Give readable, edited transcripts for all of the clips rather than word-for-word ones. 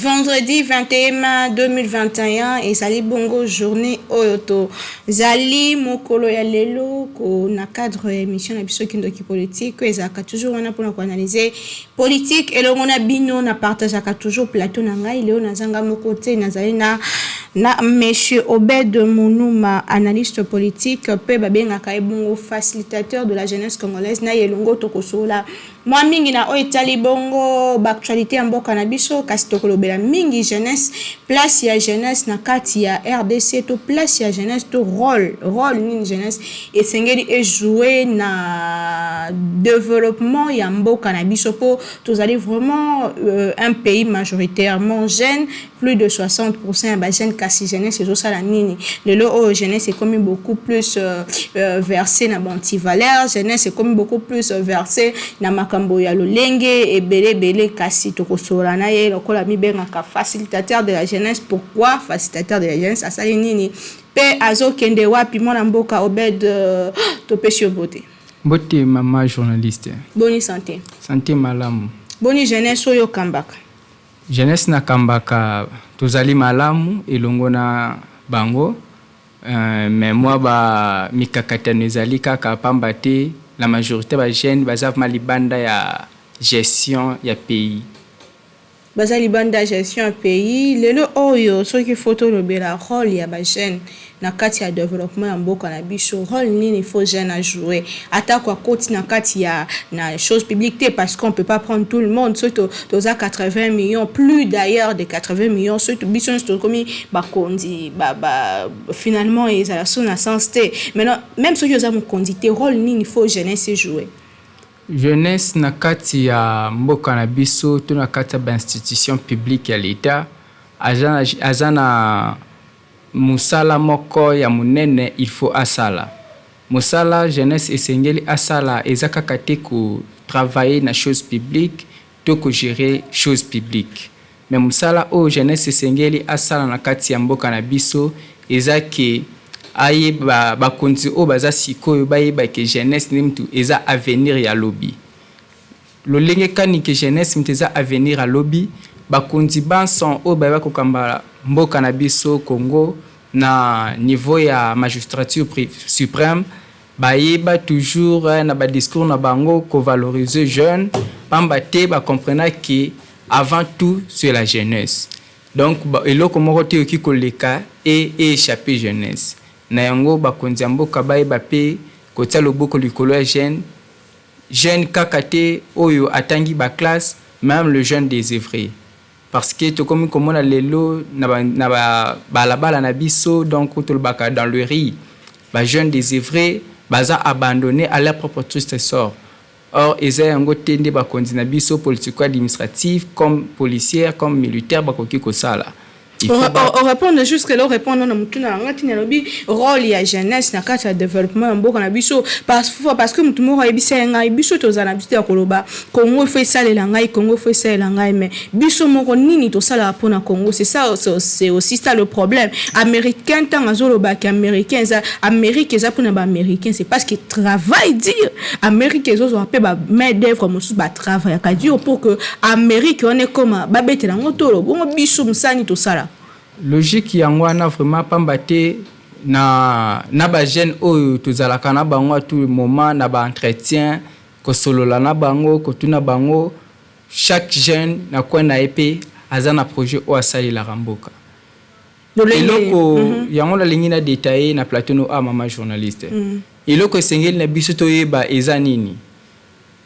Vendredi 21 mai 2021 ezali bongo journée oyo tozali mokolo ya lelo ko na cadre ya émission na biso Kindoki Politique oyo ezalaka toujours wana mpona koanalyse politique elongo na bino. Na partageaka toujours plateau na ngai, lelo nazanga moko te, nazali na monsieur Obed Monuma, analyste politique mpe babengaka ye bongo facilitateur de la jeunesse congolaise. Na ye elongo tokosolola mwa mingi na oyo etali bongo baactualité ya mboka na biso, kasi tokolobela mingi jeunesse, place ya jeunesse na kati ya RDC, to place ya jeunesse, to rôle nini jeunesse esengeli ejoue na développement ya mboka na biso, mpo tozali vraiment un pays majoritairement jeune, plus de 60% ya bajeune. Kasi jeunesse ezosala nini lelo oyo? Jeunesse ekomi beaucoup plus versé na baantivaleur, jeunesse ekomi beaucoup plus versé na makambo ya lolenge ebele ebele. Kasi tokosolola na ye lokola mibengaka facilitateur de la jeunesse. Pourquoi facilitateur de la jeunesse? Asali nini mpe azokende wapi? Mwana mboka Obed, topesi yo bote. Mbote, mama journaliste. Boni santé? Santé malamu. Boni jeunesse oyo okambaka? Jeunesse nakambaka, tozali malamu elongo na bango, mais mwa ba mikakatano ezali kaka, pamba te la majorité bajeune baza vraiment libanda ya gestion ya pays. Baza libanda ya gestion ya pays. Lelo oyo, soki faut tolobela rôle ya bajeune na kati ya développement ya mboka na biso, rôle nini faut jeune ajouer, atako akoti na kati ya na chose publique te? Parce qu'on peut pas prendre tout le monde. Soki toza 80 millions, plus d'ailleurs de 80 millions, soki biso nyonso tokomi bakonzi ba, finalement ezala so na sens te. Maintenant, même soki oza mokonzi te, rôle nini faut jeunesse ejouer? Jeunesse na kati ya mboka na biso to na kati ya bainstitution publique ya l'État aza na mosala moko ya monene il faut asala. Mosala jeunesse esengeli asala eza kaka te kotravailler na chose publique to kogérer chose publique, mais mosala oyo jeunesse esengeli asala na kati ya mboka na biso eza ke ayeba, bakonzi oyo baza sikoyo bayeba ke jeunesse nde mutu eza avenir ya lobi. Lolenge kani ke jeunesse mutu eza avenir ya lobi? Bakonzi banso oyo bayeba kokamba mboka na biso Congo na niveau ya magistrature suprême bayeba toujours na badiscours na bango kovaloriser jeune, pamba te bacomprena ke avant tout c'est la jeunesse. Donc eloko moko te ekoki koleka e échapper jeunesse. Na yango, bakonzi ya mboka bayeba mpe kotia loboko likolo ya jeune, jeune kaka te oyo atangi baclasse, même le jeune désœuvré, parce que tokomi komona lelo na balabala na biso, donc tolobaka dans le riz, bajeune désœuvré baza abandonné à leur propre triste sort. Or eza yango te nde bakonzi na biso politico administrative comme policière, comme militaire bakoki kosala. Orépondre jusque là, orépondre na motuna na nga. Ntina alobi rôle ya jeunesse na kati ya développement ya mboka na biso, parce que motu moko ayebisa ye ngai, biso tozala na biso te ya koloba Congo faut esalela ngai, Congo faut esalela ngai, mais biso moko nini tosalaka mpona Congo? C'est ça, c'est aussi ça le problème. Américain, ntango azolobaki américain eza, Amérique eza mpona baaméricain, c'est parce que travail dur, Amérique ezozwa mpe bamain d'œuvre mosusu batravaillaka dur pour que Amérique wana ekoma babetela yango tolo. Bongo biso, mosani tosala? Logique yango wana vraiment, pamba te na bajeune oyo tozalaka na bango à tout moment na baentretien, kosolola na bango, kotuna bango, chaque jeune na coin na ye mpe aza na projet oyo asalelaka mboka. Eloko yango nalingi na détailler na plateau no a mama journaliste. Eloko esengeli na biso toyeba eza nini?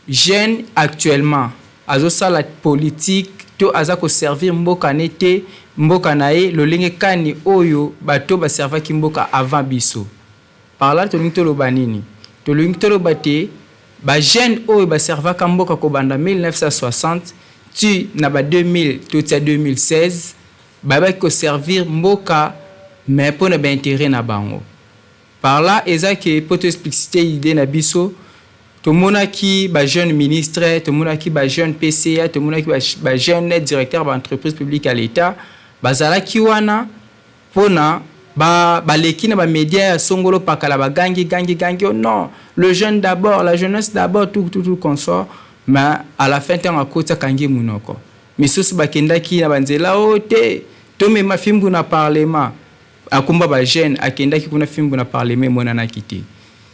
Jeune actuellement azosala politique to aza koservir mboka ne te, mboka na ye lolenge kani oyo bato baservaki mboka avant biso? Par là tolingi toloba nini? Tolingi toloba te bajeune oyo baservaka mboka kobanda 1960 ti na ba 2000 to tia 2016 bayebaki koservir mboka mais mpo na baintérêt na bango. Par là eza ke mpo toexpliciter idée na biso, tomonaki bajeune ministre, tomonaki bajeune PCA, tomonaki bajeune directeur baentreprise publique ya l'État, bazalaki wana mpona baleki na bamédia ya songolo pakala, bagangi gangi gangi: «Oh non, le jeune d'abord, la jeunesse d'abord», tout tout tout consort. Mais à la fin, ntango akoti, akangi monoko. Misusu bakendaki na banzela oyo te, tomema fimbu na parlement. Akumba bajeune, akendaki kuna, fimbu na parlement emonanaki te.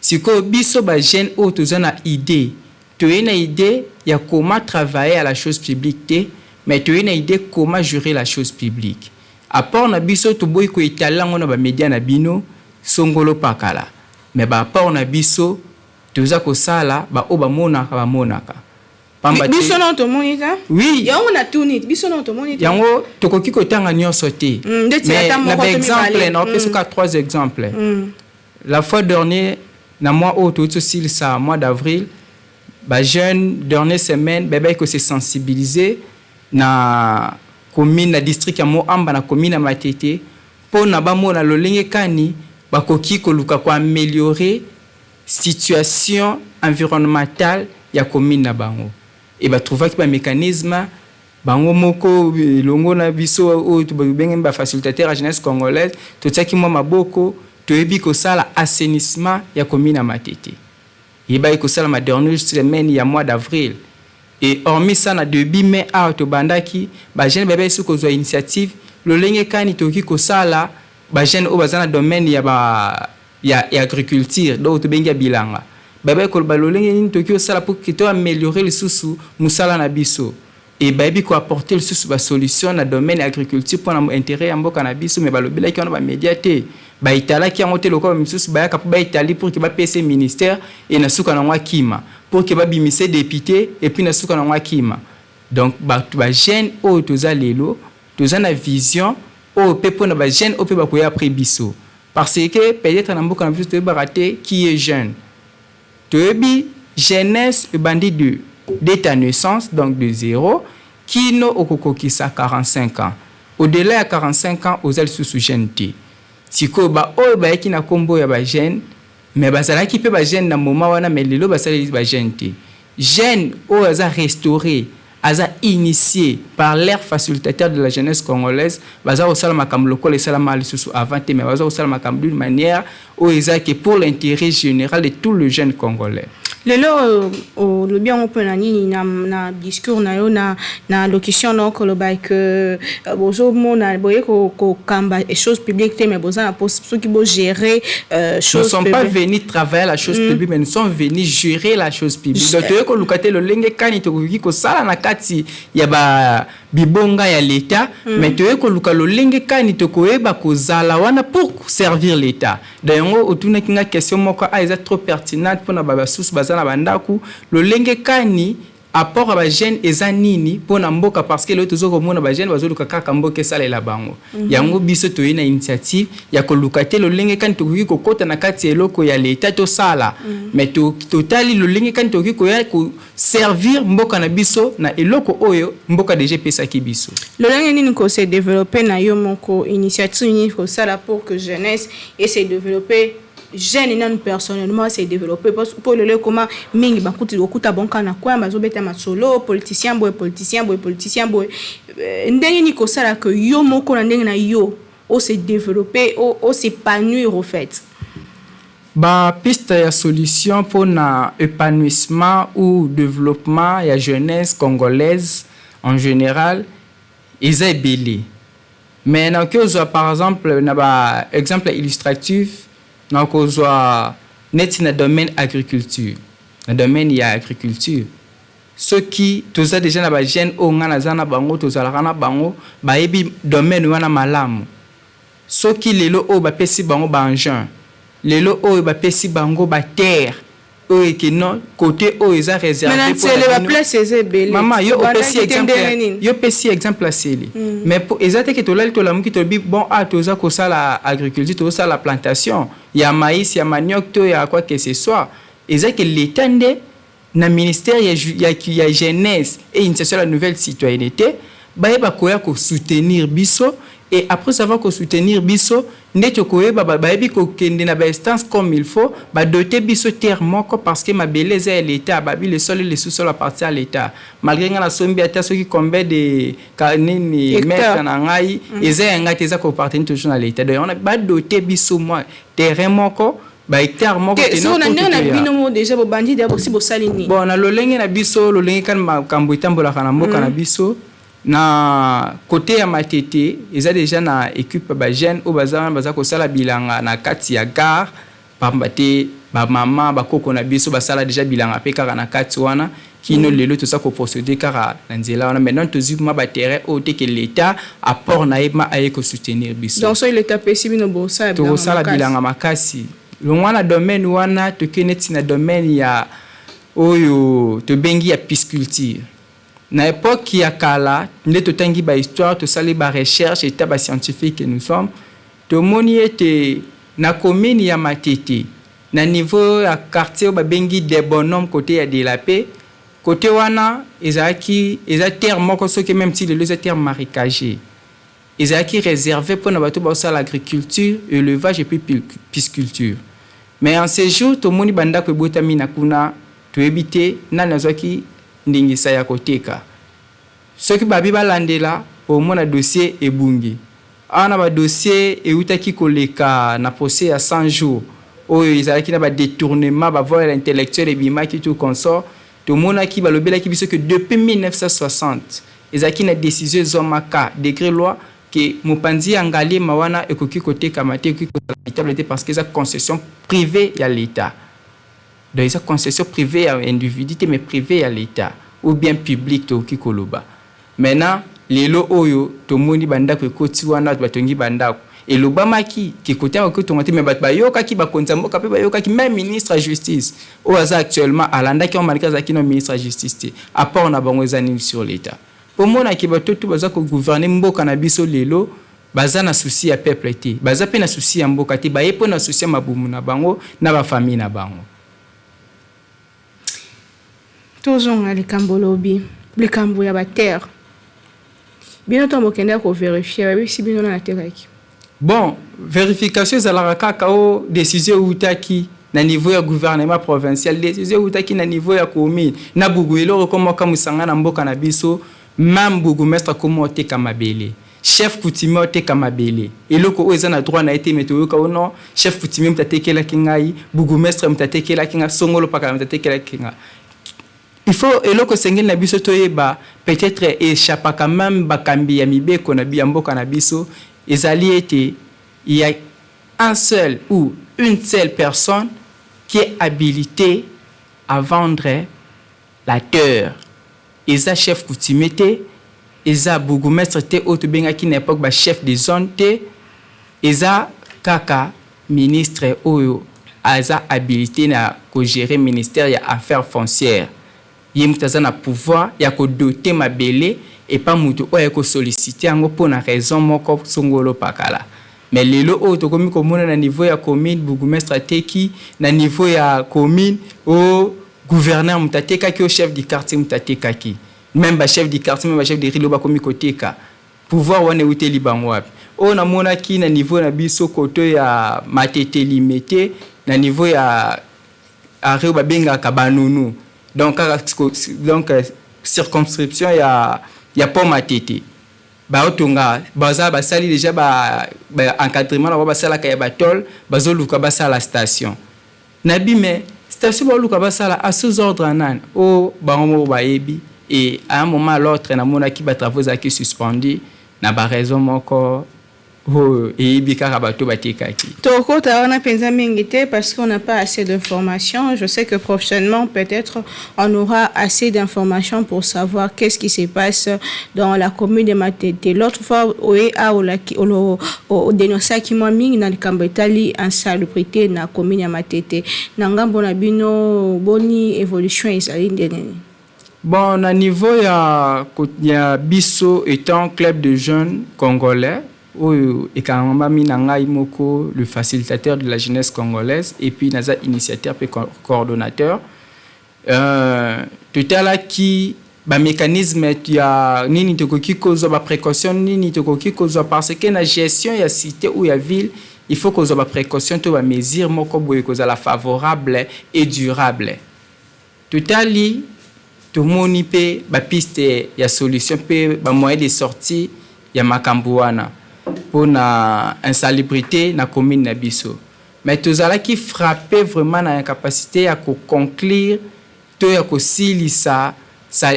Sikoyo biso bajeune oyo toza na idée, toye na idée ya comment travailler à la chose publique te, mais toye na idée comment gérer la chose publique. Apport na biso, toboyi koetala yango na bamédia na bino songolo pakala, mais baapport na biso toza kosala, baoyo bamonaka bamonaka. Pamba te biso nano tomoni te. Oui. Yango natuni, biso nano tomoni te. Yango tokoki kotanga nyonso te. Ndeti mais ata na moko to baexemple mibale. Naopesa kaka trois exemples. La fois dernière, na mois oyo touti osilisa, mois d'avril, bajeune, dernière semaine, bayebaki kose sensibiliser na commune, na district ya Mont-Amba, na commune ya Matete, mpo na bamona lolenge kani bakoki koluka koaméliorer situation environnementale ya commune na bango. E batrouvaki bamécanisme bango moko elongo na biso oyo tobengami bafacilitateur ya jeunesse congolaise. Totiaki mwa maboko, toyebi kosala assainissement ya commune ya Matete, yebaki kosalama dernière semaine ya mois d'avril. Et hormis ça, na début mai awa tobandaki, bajeune bayebaki soki kozwa initiative lolenge kani tokoki kosala. Bajeune oyo baza na domaine ya agriculture, donc tobengi ya bilanga, bayebaki koloba lolenge nini tokoki kosala pour que toaméliorer lisusu mosala na biso, e bayebi koapporter lisusu basolution na domaine ya agriculture mpona intérêt ya mboka na biso. Mais balobelaki wana bamédia te, baitalaki yango te lokola misusu bayaka mpo baetali pour que bapesa ministère e na suka nango akima, pour que babimise député et puis na suka nango akima. Donc bato, bajeune oyo toza lelo, toza na vision oyo mpe mpona bajeune oyo mpe bakoya après biso, parce que peut-être na mboka na biso toyebaka te qui est jeune. Toyebi jeunesse ebandi de dès ta naissance, donc de 0 kino okokokisa 45 ans. Au-delà ya 45 ans, oza lisusu jeune te. Sikoyo baoyo bayaki na nkombo ya bajeune, mais bazalaki mpe bajeune na moment wana, mais lelo basaleli bajeune te. Jeune oyo aza restauré, aza initié par l'air facilitateur de la jeunesse congolaise, baza kosala makambo lokola esalama lisusu avant te, mais baza kosala makambo d'une manière oyo eza ke pour l'intérêt général de tout le jeune congolais. Lelo olobi yango mpe na nini na discours na yo, na allocution na okoloba ke bozomona boye kokamba chose publique te, mais boza na soki bogérer chose. Nous sommes pas venus travailler la chose publique, mais nous sommes venus gérer la chose publique. Donc toye koluka te lolenge kani tokoki kosala na kati ya ba bibonga ya l'État, mais toye koluka lolenge kani tokoyeba kozala wana pour servir l'État. Donc yango otunaki nga question moko a eza trop pertinente mpona basusu baza na bandako: lolenge kani apport ya bajeune eza nini mpona mboka? Parce que lelo toza komona bajeune bazoluka kaka mboka esalela bango. Yango biso toye na initiative ya koluka te lolenge kani tokoki kokɔta na kati ya eloko ya leta tosala, mais totali lolenge kani tokoki koya koservir mboka na biso na eloko oyo mboka deja epesaki biso. Lolenge nini kose développer na yo moko? Initiative nini kosala pour que jeunesse ese développer, jeune nanu personnellement se développer? Mpo lelo ekoma mingi, bakuti okuta bonka na coin, bazobeta masolo, politicien boye, politicien boye, politicien boye. Ndenge nini kosala ke yo moko na ndenge na yo ose développer, os'épanouir au fait? Bapiste ya solution mpona épanouissement ou développement ya jeunesse congolaise en général eza ebele, mais nakoki ozwa par exemple na baexemple illustratif, nakozwa neti na domaine agriculture. Na domaine ya agriculture, soki toza deja na bajeune oyo ngai naza na bango, tozalaka na bango, bayebi domaine wana malamu. Soki lelo oyo bapesi bango baengin, lelo oyo bapesi bango baterre oyo eke non, côté oyo eza réservé. Baplace eza ebele. Mama, yo opesi exemple, yo opesi exemple ya Sele, mais eza te ke tolali, tolamuki, tolobi: bon, a toza kosala agriculture, tozosala plantation ya maïs, ya manioc to ya quoi que ce soit. Eza ke l'État nde na ministère ya jeunesse et initiation ya la nouvelle citoyenneté bayeba koya kosoutenir biso. Et après avoir kosoutenir biso, nde tokoyeba bayebi kokende na bainstance comme il faut, badote biso terre moko, parce que mabele eza ya l'État. Babi le sol et le sous-sol appartient à l'État. Malgré ngai nasombi ata soki combien de nini mètre na ngai, eza ya ngai te, eza koappartenir toujours na l'État. Donc wana badote biso mwa terrain moko, bahectare moko. Na ndenge na bino mo déjà bobandi deya bosi bosali nini? Bon, na lolenge na biso, lolenge kani makambo etambolaka na mboka na biso. Na côté ya Matete, eza déjà na équipe ya bajeune oyo baza wana, baza kosala bilanga na kati ya gare, pamba te bamama, bakoko na biso basala déjà bilanga mpe kaka na kati wana. Kino lelo toza koprocéder kaka na nzela wana. Maintenant tozwi ma baterrain oyo te ke l'État apport na ye ma aye kosoutenir biso. Donc soki l'État apesi bino, bosala? Tokosala bilanga makasi. Longwa na domaine wana, toke neti na domaine ya oyo tobengi ya pisciculture. Na époque ya kala nde totangi bahistoire, tosali barecherche, eta bascientifique que nous sommes, tomoni ete na commune ya Matete, na niveau ya quartier oyo babengi de Bonhomme, côté ya de la Paix, côté wana ezalaki, eza terre moko, soki même ti lelo eza terre marécager, ezalaki réservé mpona bato bazosala agriculture, élevage et puis pisciculture. Mais en ce jour tomoni bandako ebotami na kuna, toyebi te nani azwaki ndingisa ya koteka. Soki babi balandela, omona dossier ebungi. Awa na badossier eutaki koleka na procès ya 100 jours oyo ezalaki na badétournement, bavol intellectuel ebimaki, tout consort, tomonaki balobelaki biso ke depuis 1960 ezalaki na décision ezwamaka, décret loi, ke mopanzi ya Ngaliema wana ekoki kotekama te, ekoki kozala habitable te, parce que eza concession privée ya l'État. Donc eza concession privée ya individu te, mais privée ya l'État ou bien public, tokoki koloba. Maintenant lelo oyo tomoni bandako ekoti wana, batongi bandako. Elobamaki ke kote yango kotonga te, mais bato bayokaki, bakonzi ya mboka mpe bayokaki, même ministre ya Justice oyo aza actuellement alandaki yango, malgré azalaki no ministre ya Justice te. Apport na bango eza nini sur l'État? Mpo monaki bato to baza kogouverner mboka na biso lelo, baza na souci ya peuple te, baza mpe na souci ya mboka te, baye mpo na souci ya mabumu na bango na bafamille na bango. Tozonga likambo lobi, likambo ya baterre. Bino ntango bokendaki kovérifier, babisi bino na natekaki? Bon, vérification ezalaka kaka o décision eutaki na niveau ya gouvernement provincial, décision eutaki na niveau ya commune na bugu. Eloko komoko mosanga na mboka na biso, même bourgmestre akoma oteka mabele, chef coutumier oteka mabele, eloko oyo eza na droit na ye te. Mais toyoka o non, chef coutumier moto atekelaki ngai, bourgmestre moto atekelaki ngai, songolo pakala moto atekelaki ngai. Il faut eloko esengeli na biso toyeba, peut-être échappaka même bakambi ya mibeko na ya mboka na biso, ezali ete il y a un seul ou une seule personne qui est habilitée à vendre la terre. Eza chef coutumier te, eza bourgmestre te, oyo tobengaki na époque bachef de zone te, eza kaka ministre oyo aza habilité na kogérer ministère ya Affaires foncières. Ye moto aza na pouvoir ya kodoter mabele epa moto oyo aye kosolliciter yango mpo na raison moko songolo pakala. Mais lelo oyo tokomi komona na niveau ya commune, bourgmestre ateki, na niveau ya commune o gouverneur moto atekaki, o chef du quartier moto atekaki, même bachef du quartier, même bachef de rue bakomi koteka. Pouvoir wana euteli bango wapi? Oyo namonaki na niveau na biso, koto ya Matete Limete, na niveau ya arrêt oyo babengaka Banunu, donc kaka donc circonscription ya Pont Matete, baotonga, baza basali déjà ba, ba encadrement na bango, basalaka ya batôle, bazoluka basala station na bi. Mais station baoluka basala à sous ordre nani? Oyo bango moko bayebi. Et à un moment à l'autre, namonaki batravaux ezalaki suspendu na baraison moko oyo eyebi kaka bato batekaki. Tokota wana mpenza mingi te parce qu'on n'a pas assez d'informations. Je sais que prochainement, peut-être, on aura assez d'informations pour savoir qu'est-ce qui se passe dans la commune de Matete. L'autre fois, oye aolaki odénonçaki mwa mingi na likambo etali insalubrité na commune ya Matete. Na ngambo na bino, boni évolution ezali ndenge nini? Bon, na niveau ya biso étant club de jeunes congolais oyo ekangami na ngai moko, le facilitateur de la jeunesse congolaise, et puis naza initiateur mpe coordonnateur, totalaki bamécanisme ya nini tokoki kozwa, baprécaution nini tokoki kozwa, parce que na gestion ya cité ou ya ville, il faut kozwa baprécaution to bamesure moko boye kozala favorable et durable. Totali, tomoni mpe bapiste ya solution mpe bamoyen de sortie ya makambo wana mpona insalubrité na commune na biso. Mais tozalaki frappé vraiment na incapacité ya koconclure to ya kosilisa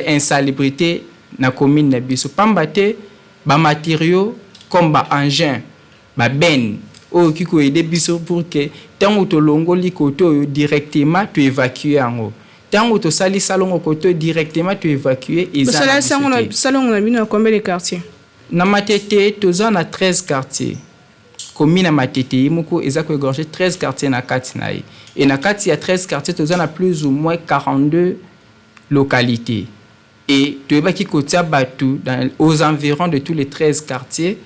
insalubrité Na commune na biso, pamba te bamatériaux comme baengin, babennes oyo okoki koaider biso pour que ntango tolongoli kote oyo, directement toévacue yango. Ntango tosali salongo kote oyo, directement toévacue. Eza salongo na bino ya combien de quartier? Na Matete toza na 13 quartier. Commune ya Matete ye moko eza koregorger 13 quartier na kati na ye. E na kati ya 13 quartier, toza na plus ou moins 42 localités. Et toyebaki kotia bato aux environs de tous les 13 quartiers,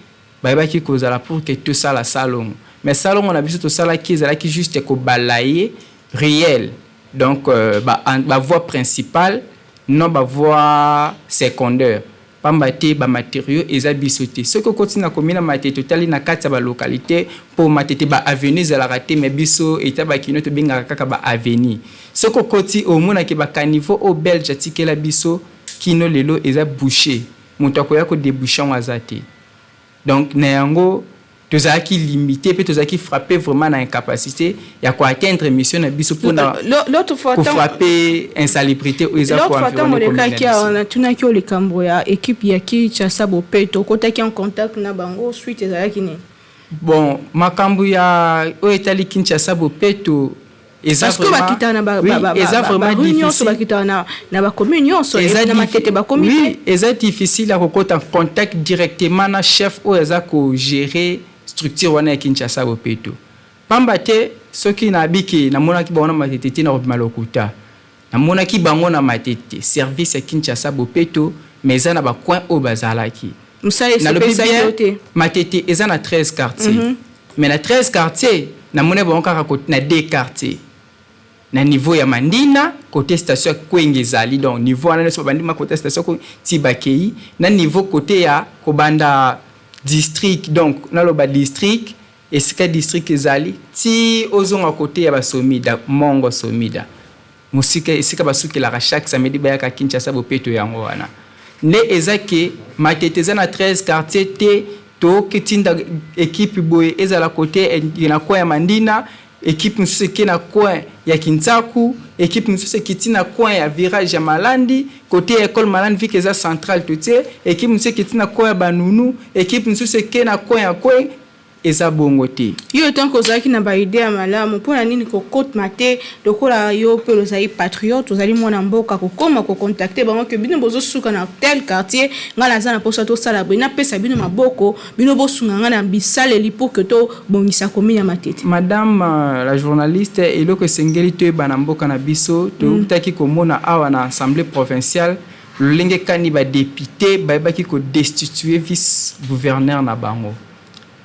bayebaki kozala pour que tosala salongo. Mais salongo na biso tosalaki ezalaki juste kobalayer ruelle, donc bavoie ba principale, non bavoie secondaire, pamba te bamatériaux eza biso te. Soki okoti na commune ya Matete, totali na kati ya balocalité, mpo Matete baavenue ezalaka te, mais biso eta bakino tobengaka kaka baavenue. Soki okoti, omonaki bacaniveau oyo Belge atikela biso kino lelo eza bouché, moto akoya kodéboucher yango aza te. Donc na yango tozalaki limité mpe tozalaki frappé vraiment na incapacité ya koatteindre mission na biso mpona kofrapper insalubrité oyo eza. Ntango olekaki awa, natunaki yo likambo ya équipe ya Kinshasa Bopeto. Okotaki en contact na bango? Suite ezalaki nini? Bon, makambo ya oyo etali Kinshasa Bopeto eza bakitaka na barue nyonso, bakitaka na bacommune nyonso, na Matete bakomi te. Eza difficile ya kokota contact directement na chef oyo aza kogérer structure wana ya Kinshasa Bopeto, pamba te soki nabiki namonaki bango na Matete te, na kobima lokuta. Namonaki bango na Matete, service ya Kinshasa Bopeto, mais eza na bacoin oyo bazalaki. Nalobi bien, Matete eza na 13 quartier, mais na 13 quartier namoni bango kaka na deux quartier, na niveau ya Mandina, côté station ya Kwenge ezali. Donc niveau wana nyonso babandi côté station ti bakei na niveau côté ya kobanda district, donc naloba district, esika district ezali ti ozonga côté ya basomida, mongo somida mosika, esika basukelaka chaque samedi, bayaka Kinshasa Bopeto. Yango wana nde eza ke Matete eza na 13 quartier te. Tokotinda équipe boye ezala côté na coin ya Mandina, équipe mosusu eke na coin ya Kintsaku, équipe mosusu ekiti na coin ya virage ya Malandi, côté ya école Malandi, vike eza centrale, totie équipe mosusu ekiti na coin ya Banunu, équipe mosusu eke na coin ya coin. Eza bongo te. Yo ntango ozalaki na baidée ya malamu, mpona nini kokotma te lokola yo mpe ozali patriote, ozali mwana mboka, kokóma kocontacter bango ke bino bozosuka na tel quartier, ngai naza na mposa tosala boye, napesa bino maboko, bino bosunga ngai na bisaleli pour ke tobongisa commune ya Matete? Madame la journaliste, eloko esengeli toyeba na mboka na biso, toutaki komona awa na assemblée provinciale lolenge kani badéputé bayebaki kodestituer vice gouverneur na bango,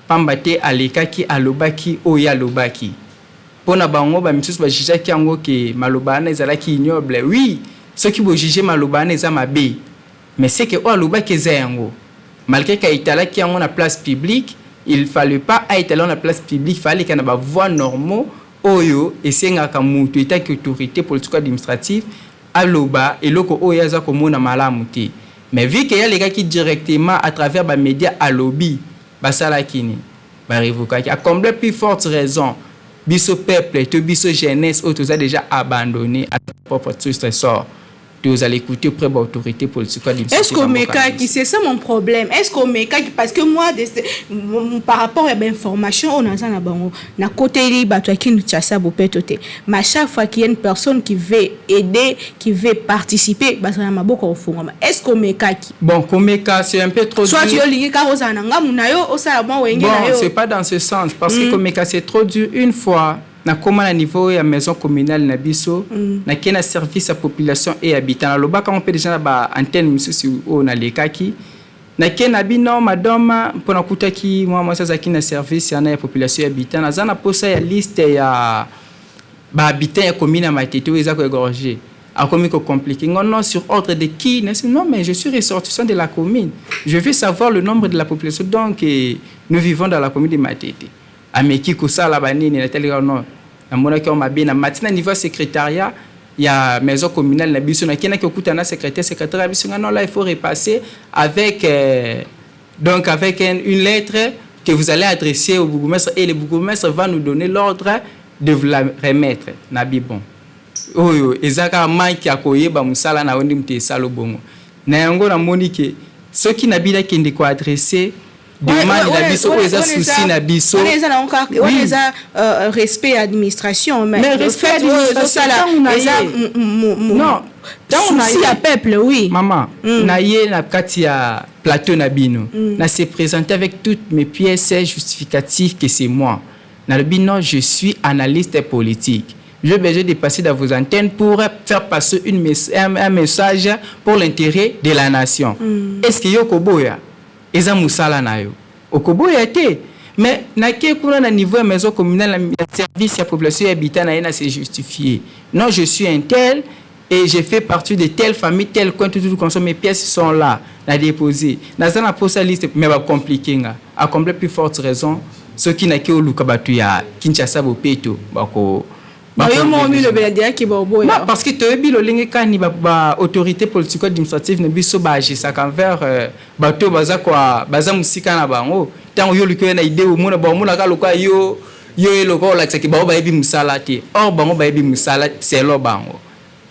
pamba te alekaki alobaki oyo alobaki. Mpo na bango, bamisusu bajugeaki yango ke maloba wana ezalaki ignoble. Oui, soki bojuger maloba wana eza mabe, mais c'est que oyo alobaki eza yango. Malgré ke aetalaki yango na place publique, il fallait pas aetala yango na place publique, fallait aleka na bavoies normaux oyo esengaka mutu etaki autorité politico administrative aloba eloko oyo aza komona malamu te. Mais vu ke ye alekaki directement à travers bamédia, alobi, basalaki nini? Barévokaki. À combien plus forte raison biso peuple to biso jeunesse oyo toza déjà abandonné à propre triste sort, tozala écouter auprès baautorité politique? Est-ce qu'omekaki? C'est ça mon problème. Est-ce qu'omekaki? Parce que moi, par rapport à bainformation oyo naza na bango, nakoteli bato ya Kinshasa Bopeto te, mais à chaque fois qu'il y a une personne qui veut aider, qui veut participer, bazala na maboko kofungwama. Est-ce qu'omekaki? Bon, komeka, c'est un peu trop Soit yo olingi kaka ozala na ngambu na yo, osala mwa wenge na yo. Bon, c'est pas dans ce sens, parce que komeka, c'est trop dur. Une fois nakóma na niveau ya maison communale na biso, nakei na service ya population et habitant. Nalobaka ngo mpe déjà na baantenne mosusu oyo nalekaki. Nakei na bino, madame, mpo nakutaki mwa mwasi azalaki na service wana ya population et habitant. Naza na posa ya liste ya bahabitant ya commune ya Matete oyo eza koregorger. Akomi compliqué ngo: non, sur ordre de qui? Non, mais je suis ressortissant de la commune, je veux savoir le nombre de la population. Donc nous vivons dans la commune de Matete. Ameki kosala banini, natalika non, namonaki yango mabe. Na mati na niveau ya secrétariat ya maison communale na biso, nakendaki kokutana na secrétaire. Secrétaire ya biso nga: non, là il faut repasser avec donc avec une lettre que vous allez adresser au bourgmestre et le bourgmestre va nous donner l'ordre de vous la remettre. Nabi bon, oyo eza kaka manque ya koyeba mosala na yo nde moto esala bongo. Na yango namoni ke soki na bino akende koadresser demande na biso oyo eza souci na biso. Wana eza nango kaka wana eza respect ya administration. Mais respect administration eza non. Souci ya peuple, oui. Mama, na ye na kati ya plateau na bino, na se présenter avec toutes mes pièces justificatives que c'est moi. Nalobi non, je suis analyste politique, j'ai besoin de passer dans vos antennes pour faire passer un message pour l'intérêt de la nation. Est-ce que yo koboya? Eza mosala na yo, okoboya te. Mais nake kuna na niveau ya maison communale, na service ya population ya habitat, na ye na se justifier: non, je suis un tel et je fais partie de telle famille, tel coin, tout, tout comme ça, mes pièces sont là, na déposé, naza na posa liste. Mais bacompliquer nga à combien plus forte raison soki nake oluka bato ya Kinshasa Bopeto bako Yo moko milobela diaki baoboya. Parce que toyebi lolenge kani baautorité politico administrative na biso baagisaka envers bato baza kwa baza mosika na bango. Ntango yo oluki oyo na idée, omona baomonaka lokola yo yo eloko olakisaki bango bayebi mosala te. Or bango bayebi mosala selo bango.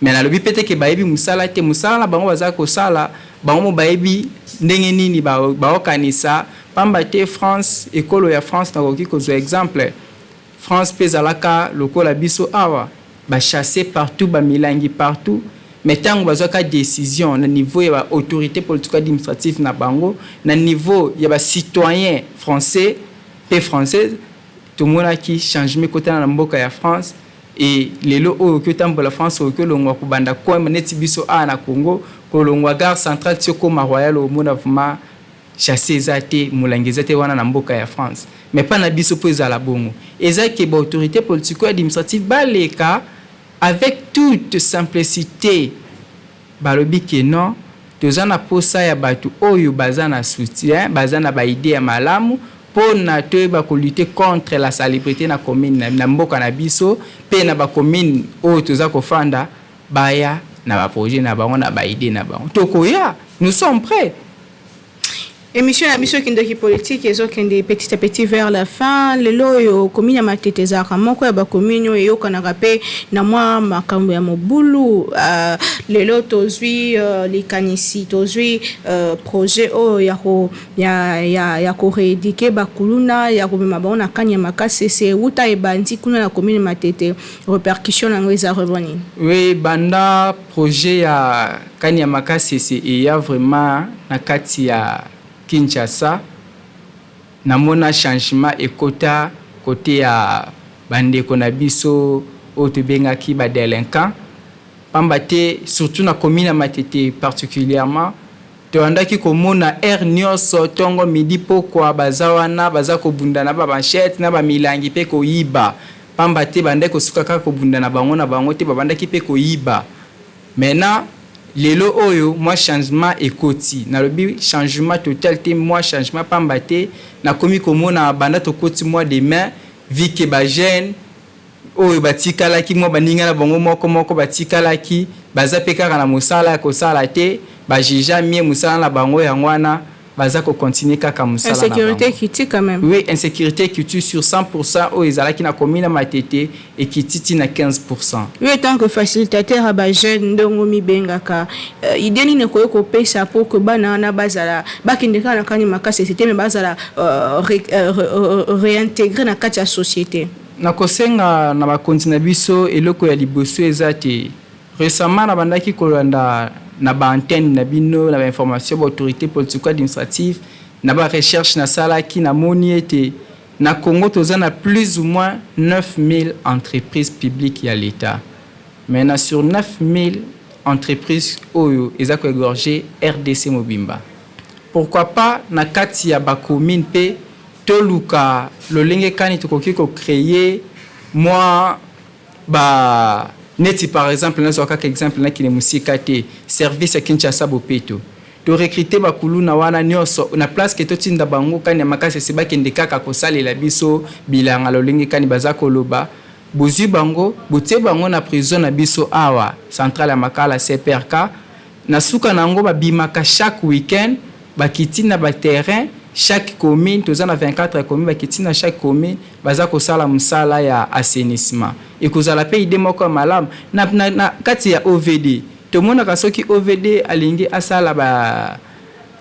Mais nalobi mpe te ke bayebi mosala te. Mosala na bango baza kosala, bango mo bayebi ndenge nini baokanisa. Pamba te France, ekolo ya France, nakoki kozwa exemple, France mpe ezalaka lokola biso awa, bachasse partout, bamilangi partout. Mais ntango bazwaka décision na niveau ya baautorité politico administrative na bango, na niveau ya bacitoyen français mpe française, tomonaki changement ekotana na mboka ya France. E lelo oyo okoki otambola France, okoki olongwa kobanda coin neti biso awa na Congo, kolongwa gare centrale ti okóma Royal, omona vraiment chasse eza te, molangi eza te wana na mboka ya France. Mais mpa na biso mpo ezala bongo, eza ke baautorité politico administrative baleka avec toute simplicité, balobi ke non, toza na posa ya bato oyo baza na soutien, baza na baidée ya malamu mpona toyeba kolutter contre la salubrité na commune, na mboka na biso mpe na bacommune oyo toza kofanda. Baya na baprojet na bango, na baidée na bango, tokoya, nous sommes prêts. Émission na biso Kindoki Politique ezokende petit à petit vers la fin. Lelo oyo commune ya Matete ezalaka moko ya bacommune oyo eyokanaka mpe na mwa makambo ya mobulu. Lelo tozwi likanisi, tozwi projet oyo ya korééduquer bakuluna, ya komema bango na kani ya makasi. Ese euta ebandi kuna na commune Matete, répercussion yango eza vraiment nini? Oui, banda projet ya kani ya makasi ese eya vraiment na kati ya Kinshasa, namona changement ekota kote ya bandeko na biso oyo tobengaki badélinquant. Pamba te surtout na commune ya Matete particulièrement, toyandaki komona aire nyonso, ntongo, midi, pokwa, baza wana, baza kobunda na bamachette na bamilangi mpe koyiba. Pamba te bandaki kosuka kaka kobunda na bango na bango te, babandaki mpe koyiba. Maintenant lelo oyo mwa changement ekoti. Nalobi changement total te, mwa changement. Pamba te nakomi komona banda tokoti mois de mai, vu que bajeune oyo batikalaki, mwa baninga na bango moko moko batikalaki, baza mpe kaka na mosala ya kosala te, bajuger mieux mosala na bango yango wana, baza kocontinuer kaka mosala. Insécurité ekiti quand même? Oui, insécurité ekiti. Sur 100 oyo ezalaki na commune ya Matete, ekiti ti na 15. Yo, en tant que facilitateur ya bajeune, ndongo mibengaka, idée nini ekoki kopesa pour que bana wana bazala, bakende kaka na kani makasi ete te, me bazala réintégré na kati ya société? Nakosenga na bakonzi na biso, eloko ya liboso eza te, récemment nabandaki kolanda na baantenne na bino na bainformation baautorité politico administrative. Na barecherche nasalaki, namoni ete na Congo toza na plus ou moins 9000 entreprises publiques ya l'État. Mais na sur 9000 entreprises oyo eza koégorger RDC mobimba, pourquoi pas na kati ya bacommune mpe toluka lolenge kani tokoki kocréer mwa ba neti, par exemple, nazwa kaka exemple, nakende mosika te, service ya Kinshasa Bopeto, torecruter bakuluna wana nyonso na place ke totinda bango kani ya makasi esi bakende kaka kosalela biso bilanga lolenge kani baza koloba. Bozwi bango, botie bango na prison na biso awa, centrale ya Makala, CPRK. Na suka na yango babimaka chaque week-end, bakiti na baterrain, chaque commune, toza na 24 commune, bakiti na chaque commune, baza kosala mosala ya assainissement. Ekozala mpe idée moko ya malamu. Na kati ya OVD Tomonaka soki OVD alingi asala ba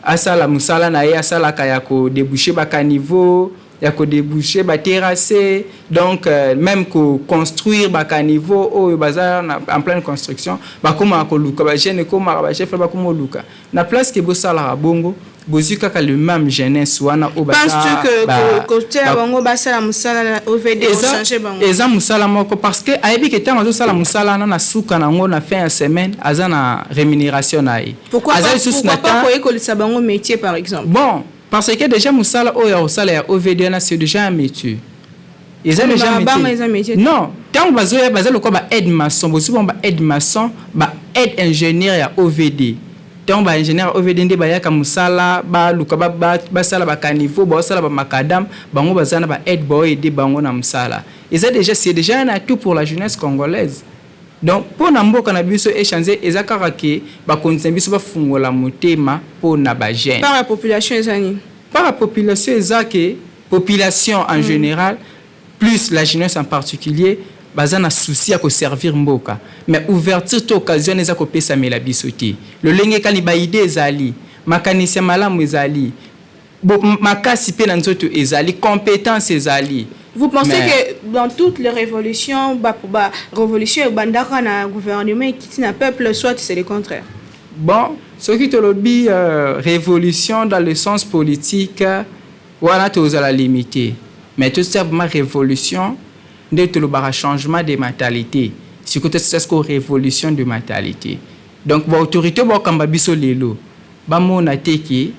asala mosala na ye, asalaka ya kodéboucher bacaniveaux, ya kodéboucher baterrasse, donc même koconstruire bacaniveaux oyo baza en pleine construction, bakomaka koluka bajeune, ekomaka bachef, bakoma koluka na place ke bosalaka bongo, bozwi kaka le même jeunesse wana oyo. Kotia bango basala mosala na OVD, ochange bango? Eza mosala moko, parce que ayebi ke ntango azosala mosala wana, na suka nango, na fin ya semaine, aza na rémunération na ye. Aza lisusu na koyekolisa bango métier, par exemple? Bon, parce que déjà mosala oyo akosala ya OVD wana, c'est déjà un métier, eza déjà métier. Non, ntango bazoya, baza lokola ba aide maçon. Bozwi bango ba aide maçon, ba aide ingénieur ya OVD. Ntango baingénieur OVD nde bayaka mosala, baluka basala bacaniveaux, baosala bamacadam, bango baza na baaide, baoaider bango na mosala. Eza déjà, c'est déjà un atout pour la jeunesse congolaise. Donc mpo na mboka na biso échange, eza kaka ke bakonzi na biso bafungola motema mpo na bajeune. Par la population eza nini? Par la population, eza ke population en général, plus la jeunesse en particulier, baza na souci ya koservir mboka, mais ouverture to occasion eza kopesamela biso te. Lolenge kani baidées ezali, makanisi ya malamu ezali, makasi mpe na nzoto ezali, compétence ezali. Vous pensez que dans toutes les révolutions, bah, révolution ebandaka na gouvernement, ekiti na peuple, soit c'est le contraire? Bon, soki tolobi révolution dans le sens politique, wana tozala limité, mais tosala vraiment révolution nde tolobaka changement de mentalité. Sikoyo tosala sikoyo révolution de mentalité. Donc baautorité bakamba biso lelo, bamona te ke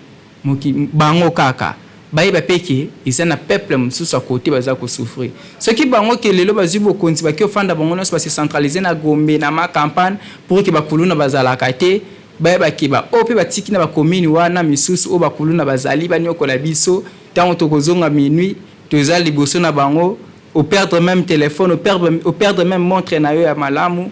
bango kaka, bayeba mpe ke eza na peuple mosusu akote baza kosouffrir. Soki bango ke lelo bazwi bokonzi, baki ofanda bango nyonso, base centraliser na Gombe, na Ma Campagne, pour ke bakuluna bazalaka te, bayeba ke baoyo mpe batiki na bacommune wana misusu oyo bakuluna bazali banyokola biso. Ntango tokozonga minuit, toza liboso na bango, operdre même téléphone, operdre même montre na yo ya malamu.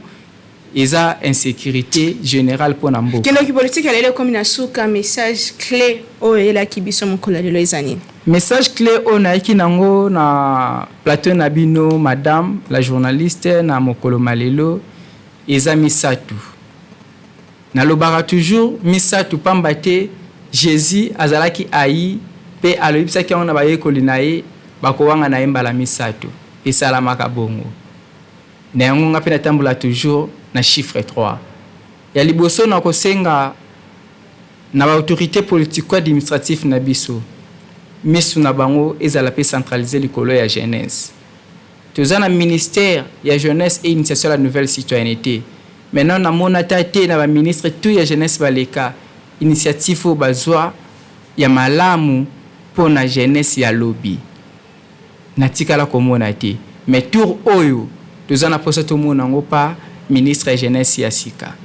Eza insécurité générale mpo na mboka. Kindoki Politique ya lelo ekomi na suka. Message clé oyo eyelaki biso mokolo ya lelo eza nini? Message clé oyo nayaki nango na plateau na bino, madame la journaliste, na mokolo malelo, eza misato. Nalobaka toujours misato, pamba te Jésus azalaki ayi mpe alobisaki yango na bayekoli na ye, bakowanga na ye mbala misato. Esalamaka bongo. Na yango nga mpe natambola toujours na chiffre 3. Ya liboso, na kosenga na baautorité politico-administrative na biso, misu na bango ezala mpe centralisé likolo ya jeunesse. Toza na ministère ya Jeunesse et Initiation ya la nouvelle citoyenneté. Maintenant, namona ta te na baministre tout ya jeunesse baleka, initiative oyo bazwa ya malamu mpo na jeunesse ya lobi, natikala komona te. Mais tour oyo, toza na mposa tomona yango pa ministre ya Jeunesse ya sika.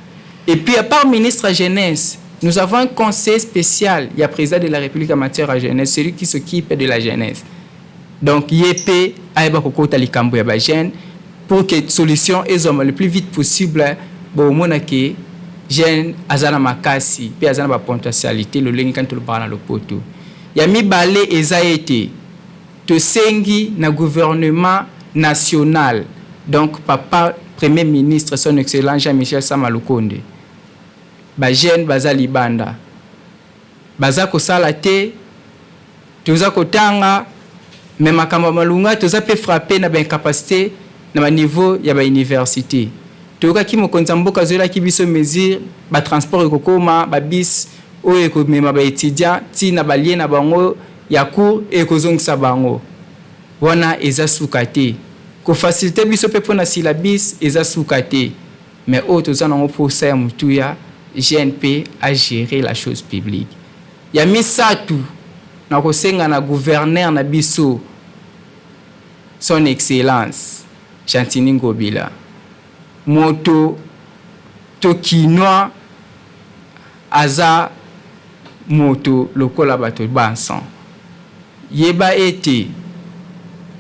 Et puis, à part ministre ya Jeunesse, nous avons un conseil spécial ya président de la République en matière ya jeunesse, celui qui s'occupe de la jeunesse. Donc ye mpe ayeba kokota likambo ya bajeune pour que solution ezwama le plus vite possible. Bomona ke jeune aza na makasi mpe aza na bapotentialité, lolenge kani tolobaka na lopoto. Ya mibale eza ete tosengi na gouvernement national, donc papa Premier ministre, Son Excellence Jean-Michel Sama Lukonde, bajeune baza libanda, baza kosala te. Toza kotanga, me makambo ya malunga, toza mpe frappé na baincapacité na baniveau ya bauniversité. Toyokaki mokonzi ya mboka azoyelaki biso mesure, batransport ekokóma, babus oyo ekomema baétudiant ntina balieu na bango ya cours, ekozongisa bango. Wana eza suka te. Kofaciliter biso mpe mpona syllabus eza suka te. Mais oyo toza nango mposa ya motuya, GNP agérer la chose publique. Ya misato, na kosenga na gouverneur na biso, Son Excellence Gentiny Ngobila, moto tokinwa aza moto lokola bato banso. Yeba ete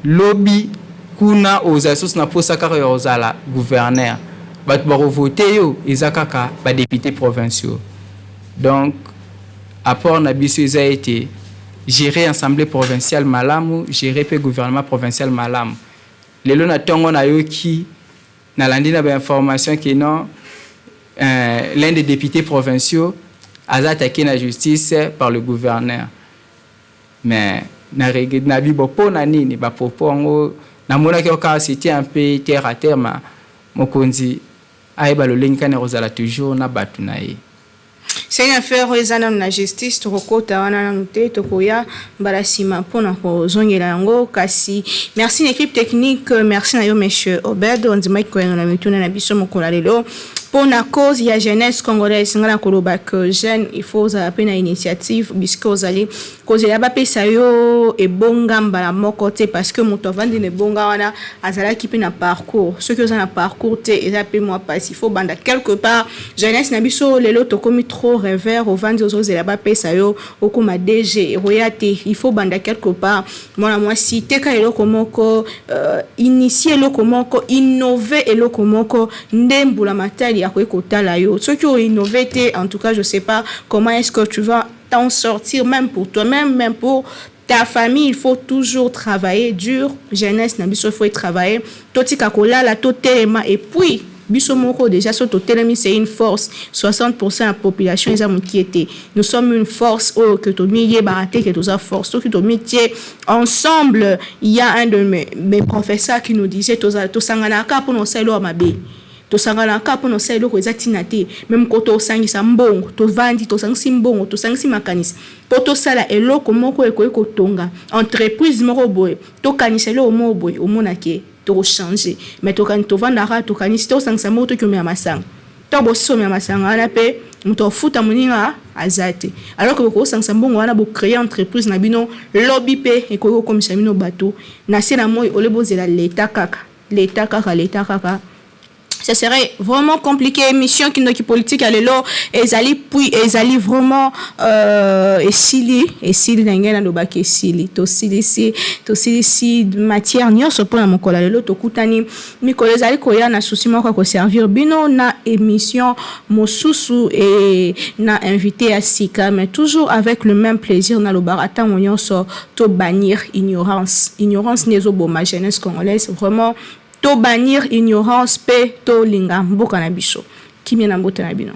lobi kuna ozala lisusu na mposa kaka ya kozala gouverneur, bato bakovote yo eza kaka badéputé provinciaux. Donc apport na biso eza ete gérer assemblée provinciale malamu, gérer mpe gouvernement provincial malamu. Lelo na ntongo nayoki, nalandi na bainformation ke non, L'un des députés provinciaux aza attaqué na justice par le gouverneur. Mais na na bibo, mpo na nini bapropos yango namonaki kaka, c'était un peu terre à terre. Ma mokonzi ayeba lolenge kani akozala toujours na bato na ye. C'est une affaire oyo eza nanu na justice. Tokokota wana nanu te, tokoya mbala nsima mpona kozongela yango. Kasi merci na équipe technique, merci na yo, monsieur Obed, ondimaki koyanga na mituna na biso mokolo ya lelo mpona cause ya jeunesse congolaise. Ngai na koloba que jeune, il faut ozala mpe na initiative, puisque ozali kozela bapesa yo ebonga mbala moko te, parce que moto avandi na ebonga wana azalaki mpe na parcours. Soki oza na parcours te, eza mpe mwa pasi, il faut banda quelque part. Jeunesse na biso lelo tokomi trop rêveur. Ovandi, ozozela bapesa yo, okóma DG, ekoya te. Il faut banda quelque part. Mwana mwasi, teka eloko moko, initie eloko moko, innove eloko moko, nde mbula matali akoki kotala yo. Soki oinnove te, en tout cas, je sais pas comment est-ce que tu vas t'en sortir, même pour toi-même, même pour ta famille. Il faut toujours travailler dur. Jeunesse na biso, il faut travailler. Totika kolala, totelema. Et puis biso moko déjà, so totelemi, c'est une force. 60% ya population eza mokie te. Nous sommes une force oyo ke tomiyebaka te ke toza force soki tomitie ensemble. Il y a un de mes professeurs qui nous disait: tosanganaka mpona osala eloko mabe, tosanganaka mpona osala eloko eza ntina te. Même ko tosangisa mbongo, tovandi, tosangisi mbongo, tosangisi makanisi mpo tosala eloko moko ekoki kotonga entreprise moko boye, tokanisa eloko moko boye, omonake tokochange. Mais tokani, tovandaka, tokanisi, tosangisa mbongo, toki omela masanga. Ntango bosisi omela masanga wana, mpe moto afuta moninga aza te, alors que bokosangisa mbongo wana, bocréer entreprise na bino, lobi mpe ekoki kokomisa bino bato na se na moi. Ole bozela leta kaka, leta kaka, leta kaka, ça serait vraiment compliqué. Émission Kindoki Politique ya lelo ezali, puis ezali vraiment esili, esili na ngai nalobaki esili. Tosilisi, tosilisi matière nyonso mpona mokolo ya lelo. Tokutani mikolo ezali koya na susi moko ya koservir bino na émission mosusu e na invité ya sika, mais toujours avec le même plaisir. Nalobaka ntango nyonso, tobannir ignorance. Ignorance nde ezoboma jeunesse congolaise. Vraiment, tobannir ignorance mpe tolinga mboka na biso. Kimia na mbote na bino.